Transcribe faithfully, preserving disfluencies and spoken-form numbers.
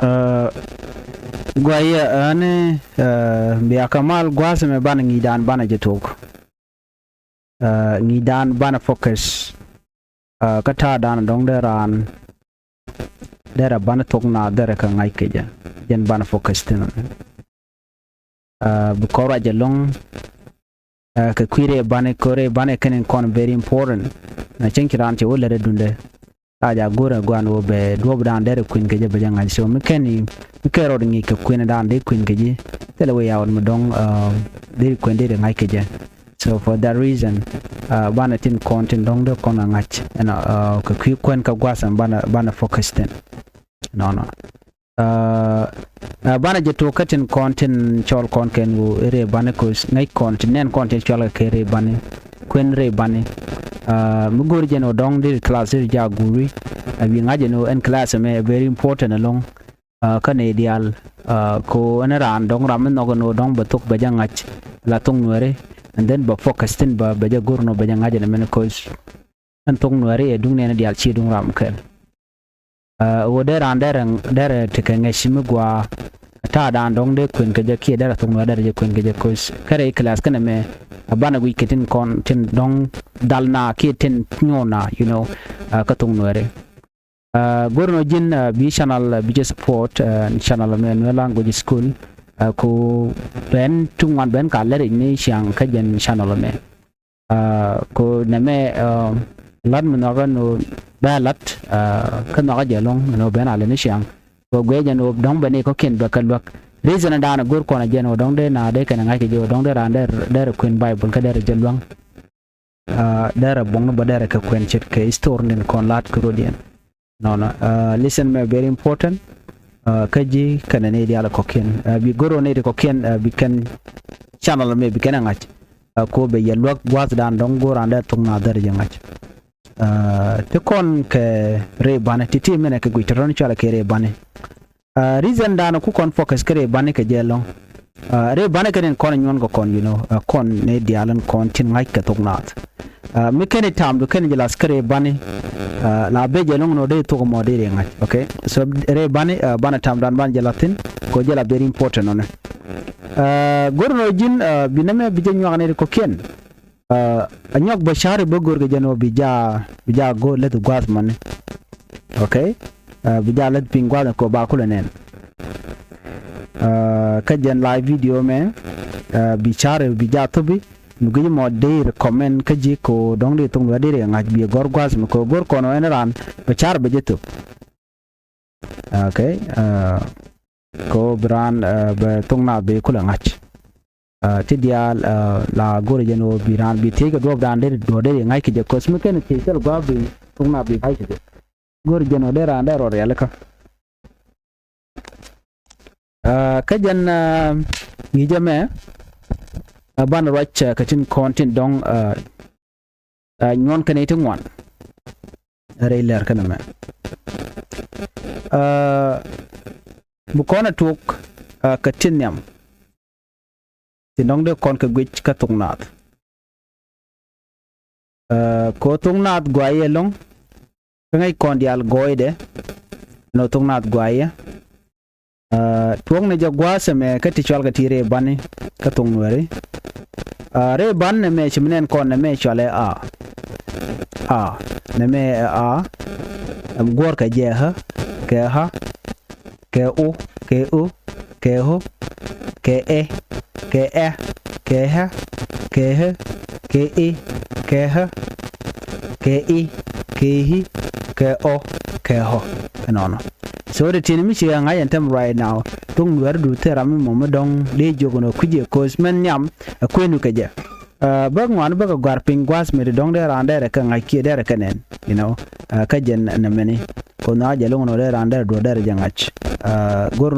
Ɛ, guayɛ, ɛ, ni, ɛ, bia kɛ mal gua̱a̱th ɛmɛ banɛ ŋi̱i̱cdan banɛ jɛ tok. Ɛ, ŋi̱i̱cdan banɛ focus. Ɛ, kä ta̱a̱dan dɔ̱ŋ dee raan derɛ banɛ thok naath derɛ kɛ ŋa̱c kɛ jɛ. Jɛn banɛ focus thi̱n. Ɛ, bi kɔn ruac ɛlɔ̱ŋ, ɛ, kɛ kui̱ rɛy banɛ, kɛ rɛy banɛ kɛn in kɔn very important. Na cäŋ ci raan cɛ wä lät ɛ duundɛ, la ja go̱rɛ guan wä bɛ duɔ̱ɔ̱pdan derɛ kuën kɛ jɛ bɛ jɛ ŋa̱c. So mi kɛn i̱, mi kɛn rɔɔd ŋi̱i̱c kɛ kuëndan dee kuën kɛ ji̱, thilɛ wä yaw mi dɔ̱ŋ, ɛ, dee kuën dee ŋa̱c kɛ jɛ. So for that reason, ɛ, banɛ tin kɔn tin dɔ̱ŋ dee kɔn a ŋa̱c ɛnɔ, ɛ, kɛ kui̱ kuën kä gua̱a̱th ɛmɛ banɛ, banɛ focus thi̱n. Nɔnɔ. Ɛ, ɛ, banɛ jɛ tok kä tin kɔn tin cɔl kɔn kɛn ɣöö i̱ rɛy banɛ, 'cause ŋäc kɔn tin nɛn kɔn tin cɔal kɛ kɛ rɛy banɛ, kuën rɛy banɛ. Ɛ, mi go̱o̱ri jɛn ɣöö dɔ̱ŋ deri class deri jɛ a guuri. Ɛ, bi ŋa̱c jɛn ɣöö ɛn class ɛmɛ very important ɛlɔ̱ŋ. Ɛ, kä nɛy diaal, ɛ, kɛ ɣöö ɛn raan dɔ̱ŋ ram mi nhɔk ɛn ɣöö dɔ̱ŋ bɛ thok bɛ jɛ ŋa̱c la thok Nuääri, and then bɛ focus thi̱n bɛ, bɛ jɛ go̱r ɛn ɣöö bɛ jɛ ŋa̱c ɛn ɛmɛn, 'cause ɛn thok Nuääri ɛ duŋ nɛɛni diaal, /ciɛ duŋ ram kɛl. Ɛ, ɣöö dee raan derɛ, derɛ tekɛ ŋäc mi gɔaa, ta̱a̱dan dɔ̱ŋ dee kuën kɛ jɛ kiɛ derɛ thok Nuääri derɛ jɛ kuën kɛ jɛ, 'cause kä rɛy class kɛn ɛmɛ, ɛ, banɛ guic kɛ tin kɔn tin dɔ̱ŋ dhal na kiɛ tin nyuɔn na, you know, ɛ, kä thok Nuääri. Ɛ, go̱r ɛn ɣöö ji̱n, ɛ, bi channel, ɛ, bi jɛ support, ɛ, channel ɛmɛ Nuer Language School. Ɛ, kɛ ɣöö ben ti ŋuan ben ka lɛr i̱ ni ciaŋ kä jɛn channel ɛmɛ. Ɛ, kɛ ɣöö nɛmɛ, ɛ, la̱t mi nhɔakä ɛn ɣöö bɛ la̱t, ɛ, kä nhɔakä jɛ ɛlɔ̱ŋ ɛn ɣöö ben a lɛr ni ciaŋ. Kɛ ɣöö guiɛ jɛn ɣöö dɔ̱ŋ bɛ ni kɔ̱kiɛn bɛ kɛ luäk. Reason ɛ da̱a̱n ɛ go̱r kɔn ɛ jɛn ɣöö dɔ̱ŋ dee na dee kɛn ɛ ŋa̱c kɛ jɛ ɣöö dɔ̱ŋ dee raan derɛ, derɛ kuën Baibol kä derɛ jɛ luäŋ. Ɛ, derɛ buɔ̱ŋni bä derɛ kɛ kuɛn ce̱tkɛ story tin kɔn la̱t kɛ rɔ̱diɛn. Nɔnɔ, ɛ, lesson mɛ very important. Ɛ, kä ji̱ kɛnɛ nɛy diaal kɔ̱kiɛn. Ɛ, bi go̱r ɣöö nɛy ti kɔ̱kiɛn, ɛ, bi kɛn channel mɛ bi kɛn ɛ ŋa̱c. Ɛ, kɛ ɣöö bɛ yɛ luäk gua̱a̱thdan dɔ̱ŋ go̱o̱r raan dee thok naath derɛ jɛ ŋa̱c. Ɛ, ti kɔn kɛ rɛy banɛ, ti̱ti̱ mɛnɛ kɛ guic tɔ̱tɔ̱ni cɔalɛ kɛ rɛy banɛ. Ɛ, reason dan ku kɔn focus kä rɛy bani kɛ jɛ ɛlɔ̱ŋ. Ɛ, rɛy bani kɛ tin kɔn nyuɔn kɛ kɔn, you know, ɛ, kɔn nɛy diaal in kɔn tin ŋa̱c kɛ thok naath. Ɛ, mi kɛn i̱ tamdu kɛn jɛ lath kä rɛy bani, ɛ, la ben jɛ ɛlɔ̱ŋ ɛn ɣöö dee thok ɛmɔ dee rɛy ŋa̱c, okay? So rɛy bani, ɛ, banɛ tamdan banɛ jɛ lath thi̱n, kɛ ɣöö jɛ la very important ɔnɛ. Ɛ, go̱r ɛn ɣöö ji̱n, ɛ, bi nɛmɛ bi jɛ nyuak nɛy ti kɔ̱kiɛn. Ɛ, a nyɔk bä ca̱ri bä go̱r kɛ jɛn ɣöö bi jaa, bi jaa go̱r läth gua̱a̱th mani. Okay? Ɛ, bi jaa läth piny gua̱a̱th kɛ ɣöö ba kulɛ nɛn. Ɛ, kä jɛn live video mɛ, ɛ, bi ca̱ri bi jaa thopi, mi guic mɔ dee recommend kä ji̱ kɛ ɣöö dɔ̱ŋ dee thok Nuäär dee rɛy ŋa̱c, bi gɔ̱r gua̱a̱th mi kɛ ɣöö go̱r kɔn ɣöö ɛn raan bɛ ca̱ri bɛ jɛ thop. Okay, ɛ, kɛ ɣöö bi raan, ɛ, bɛ thok naath bɛ kulɛ ŋa̱c. Ɛ, ti diaal, ɛ, la go̱rɛ jɛn ɣöö bi raan bi thiec kɛ duɔ̱ɔ̱pdan dee, duɔ̱ɔ̱p dee ŋa̱c kɛ jɛ, 'cause mi kɛn thiec thil gua̱a̱p bi thok naath bi ŋa̱c kɛ jɛ. Go̱rɛ jɛn ɣöö dee raan dee rɔ rialikä. Ɛ, kä jɛn, ɛ, ŋi̱i̱cä mɛ, ɛ, banɛ ruac, ɛ, kɛ tin kɔn tin dɔ̱ŋ, ɛ, ɛ, nyuɔn kɛn i̱ ti ŋuan. Rɛy lɛr kɛn ɛmɛ. Ɛ, bi kɔn ɛ tuɔɔk, ɛ, kɛ tin nhiam. Tin dɔ̱ŋ dee kɔn kɛ guic kä thok naath. Ɛ, kɛ ɣöö thok naath guayɛ ɛlɔ̱ŋ. Kä ŋäc kɔn diaal gɔɔydɛ. Nɔ thok naath guayɛ. Ɛ, tuɔ̱knɛ jɛ gua̱a̱th ɛmɛ kä ti cɔalkɛ ti rɛy bani kä thok Nuääri. Ɛ, rɛy bani nɛmɛ ci mi nɛn kɔn nɛmɛ cɔalɛ a. A. Nɛmɛ ɛ a. Ɛm guɔ̱ɔ̱rkɛ jɛ ɣä. Kɛ ɣä. Kɛ o. Kɛ o. Kɛ ɣo. Kɛ ɛ. Kɛ ɛ. Kɛ ɣä. Kɛ ɣä. Kɛ i. Kɛ ɣä. Kɛ i. Kɛ i̱. Kɛ ɔ. Kɛ ɣɔ. Ɛnɔnɔ. So ti ti̱n mi ci ɣä ŋa̱c ɛn tɛm right now. Thok Nuääri du thil ram mi mɔ mi dɔ̱ŋ dee jiök ɛn ɣöö kui̱c yɛ, 'cause mɛn nhiam ɛ kuëndu kɛ jɛ. Ɛ, bä ŋuan bä kɛ gɔ̱a̱r piny gua̱a̱th mi ti dɔ̱ŋ dee raan dee rɛ kɛ ŋa̱c kiɛ dee rɛ kɛ nɛn, you know. Ɛ, kä jɛn nɛmɛni. Kɛ ɣöö nhɔakä jɛ ɛlɔ̱ŋ ɛn ɣöö dee raan dee rɛ duɔ̱ɔ̱r dee rɛ jɛ ŋa̱c. Ɛ, go̱r